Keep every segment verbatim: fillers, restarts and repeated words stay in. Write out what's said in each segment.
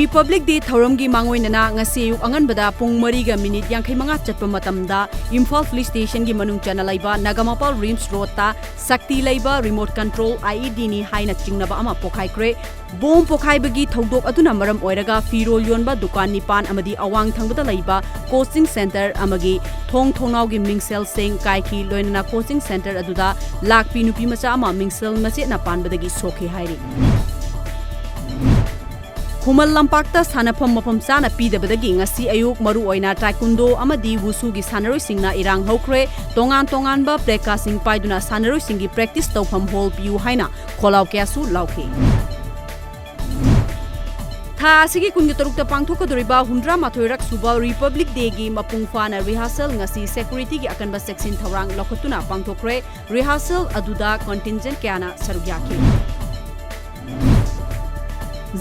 Republic Day ꯊꯧꯔꯝꯒꯤ ꯃꯥꯡꯑꯣꯏꯅꯅ ꯉꯁꯤ ꯑꯌꯨꯛ ꯑꯉꯟꯕꯗ ꯄꯨꯡ ꯃꯔꯤꯒ ꯃꯤꯅꯤꯠ ꯌꯥꯡꯈꯩ ꯃꯉꯥ ꯆꯠꯄ ꯃꯇꯝꯗ ꯏꯝꯐꯥꯜ ꯄꯨꯂꯤꯁ ꯁ꯭ꯇꯦꯁꯟꯒꯤ ꯃꯅꯨꯡ ꯆꯟꯅ ꯂꯩꯕ ꯅꯒꯥꯃꯄꯥꯜ ꯔꯤꯝꯁ ꯔꯣꯗꯇ ꯁꯛꯇꯤ ꯂꯩꯕ ꯔꯤꯃꯣꯠ ꯀꯟꯇ꯭ꯔꯣꯜ IEDꯅꯤ ꯍꯥꯏꯅ ꯆꯤꯡꯅꯕ ꯑꯃ ꯄꯣꯈꯥꯏꯈ꯭ꯔꯦ꯫ ꯕꯣꯝ ꯄꯣꯈꯥꯏꯕꯒꯤ ꯊꯧꯗꯣꯛ ꯑꯗꯨꯅ ꯃꯔꯝ ꯑꯣꯏꯔꯒ ꯐꯤꯔꯣꯜ ꯌꯣꯟꯕ ꯗꯨꯀꯥꯟ ꯅꯤꯄꯥꯟ ꯑꯃꯗꯤ ꯑꯋꯥꯡ ꯊꯪꯕꯗ ꯂꯩꯕ ꯀꯣꯆꯤꯡ ꯁꯦꯟꯇꯔ ꯑꯃꯒꯤ ꯊꯣꯡ ꯊꯣꯡꯅꯥꯎꯒꯤ ꯃꯤꯡꯁꯦꯜꯁꯤꯡ ꯀꯥꯏꯈꯤ꯫ ꯂꯣꯏꯅꯅ ꯀꯣꯆꯤꯡ ꯁꯦꯟꯇꯔ ꯑꯗꯨꯗ ꯂꯥꯛꯄꯤ ꯅꯨꯄꯤ ꯃꯆꯥ ꯑꯃ ꯃꯤꯡꯁꯦꯜ ꯃꯆꯦꯠꯅ ꯄꯥꯟꯕꯗꯒꯤ ꯁꯣꯛꯈꯤ ꯍꯥꯏꯔꯤ꯫ ꯈꯨꯃꯟ ꯂꯝꯄꯥꯛꯇ ꯁꯥꯟꯅꯐꯝ ꯃꯐꯝ ꯆꯥꯅ ꯄꯤꯗꯕꯗꯒꯤ ꯉꯁꯤ ꯑꯌꯨꯛ ꯃꯔꯨꯑꯣꯏꯅ ꯇꯥꯏꯀꯨꯟꯗꯣ ꯑꯃꯗꯤ ꯋꯨꯁꯨꯒꯤ ꯁꯥꯟꯅꯔꯣꯏꯁꯤꯡꯅ ꯏꯔꯥꯡ ꯍꯧꯈ꯭ꯔꯦ꯫ ꯇꯣꯉꯥꯟ ꯇꯣꯉꯥꯟꯕ ꯄ꯭ꯂꯦꯀꯥꯁꯤꯡ ꯄꯥꯏꯗꯨꯅ ꯁꯥꯟꯅꯔꯣꯏꯁꯤꯡꯒꯤ ꯄ꯭ꯔꯦꯛꯇꯤꯁ ꯇꯧꯐꯝ ꯍꯣꯜ ꯄꯤꯌꯨ ꯍꯥꯏꯅ ꯈꯣꯜꯂꯥꯎ ꯀꯌꯥꯁꯨ ꯂꯥꯎꯈꯤ꯫ ꯊꯥ ꯑꯁꯤꯒꯤ ꯀꯨꯟꯒ ꯇꯔꯨꯛꯇ ꯄꯥꯡꯊꯣꯛꯀꯗꯧꯔꯤꯕ ꯍꯨꯝꯗ꯭ꯔꯥ ꯃꯥꯊꯣꯏꯔꯛ ꯁꯨꯕ ꯔꯤꯄꯕ꯭ꯂꯤꯛ ꯗꯦꯒꯤ ꯃꯄꯨꯡ ꯐꯥꯅ ꯔꯤꯍꯥꯔꯁꯦꯜ ꯉꯁꯤ ꯁꯦꯀ꯭ꯌꯨꯔꯤꯇꯤꯒꯤ ꯑꯀꯟꯕ ꯆꯦꯛꯁꯤꯟ ꯊꯧꯔꯥꯡ ꯂꯧꯈꯠꯇꯨꯅ ꯄꯥꯡꯊꯣꯛꯈ꯭ꯔꯦ꯫ ꯔꯤꯍꯥꯔꯁꯦꯜ ꯑꯗꯨꯗ ꯀꯟꯇꯤꯟꯖꯦꯟꯠ ꯀꯌꯥꯅ ꯁꯔꯨꯛ ꯌꯥꯈꯤ꯫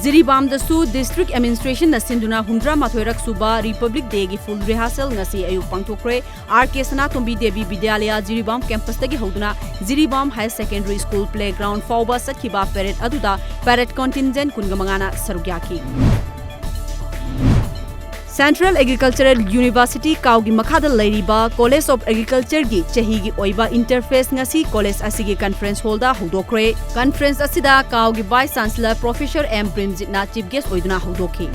ꯖꯤꯔꯤꯕꯥꯝꯗꯁꯨ ꯗꯤꯁꯇ꯭ꯔꯤꯛ ꯑꯦꯗꯃꯤꯅꯤꯁꯇ꯭ꯔꯦꯁꯟꯅ ꯁꯤꯟꯗꯨꯅ ꯍꯨꯝꯗ꯭ꯔꯥ ꯃꯥꯊꯣꯏꯔꯛ ꯁꯨꯕ ꯔꯤꯄꯕ꯭ꯂꯤꯛ ꯗꯦꯒꯤ ꯐꯨꯜ ꯔꯤꯍꯥꯔꯁꯦꯜ ꯉꯁꯤ ꯑꯌꯨꯛ ꯄꯥꯡꯊꯣꯛꯈ꯭ꯔꯦ꯫ ꯑꯥꯔ ꯀꯦ ꯁꯅꯥꯇꯣꯝꯕꯤ ꯗꯦꯕꯤ ꯕꯤꯗ꯭ꯌꯥꯂꯌꯥ ꯖꯤꯔꯤꯕꯥꯝ ꯀꯦꯝꯄꯁꯇꯒꯤ ꯍꯧꯗꯨꯅ Jiribam higher secondary school playground ꯐꯥꯎꯕ ꯆꯠꯈꯤꯕ ꯄꯦꯔꯦꯗ ꯑꯗꯨꯗ ꯄꯦꯔꯦꯗ ꯀꯟꯇꯤꯟꯖꯦꯟꯠ ꯀꯨꯟꯒ ꯃꯉꯥꯅ ꯁꯔꯨꯛ ꯌꯥꯈꯤ꯫ ꯁꯦꯟꯇ꯭ꯔꯦꯜ ꯑꯦꯒ꯭ꯔꯤꯀꯜꯆꯔꯦꯜ ꯌꯨꯅꯤꯚꯔꯁꯤꯇꯤ ꯀꯥꯎꯒꯤ ꯃꯈꯥꯗ ꯂꯩꯔꯤꯕ ꯀꯣꯂꯦꯖ ꯑꯣꯐ ꯑꯦꯒ꯭ꯔꯤꯀꯜꯆꯔꯒꯤ ꯆꯍꯤꯒꯤ ꯑꯣꯏꯕ ꯏꯟꯇꯔꯐꯦꯁ ꯉꯁꯤ ꯀꯣꯂꯦꯖ ꯑꯁꯤꯒꯤ ꯀꯟꯐꯔꯦꯟꯁ ꯍꯣꯜꯗ ꯍꯧꯗꯣꯛꯈ꯭ꯔꯦ꯫ ꯀꯟꯐꯔꯦꯟꯁ ꯑꯁꯤꯗ ꯀꯥꯎꯒꯤ ꯚꯥꯏꯁ ꯆꯥꯟꯁꯦꯂꯔ ꯄ꯭ꯔꯣꯐꯦꯁꯔ ꯑꯦꯝ ꯄ꯭ꯔꯦꯝꯖꯤꯠꯅ ꯆꯤꯐ ꯒꯦꯁ ꯑꯣꯏꯗꯨꯅ ꯍꯧꯗꯣꯛꯈꯤ꯫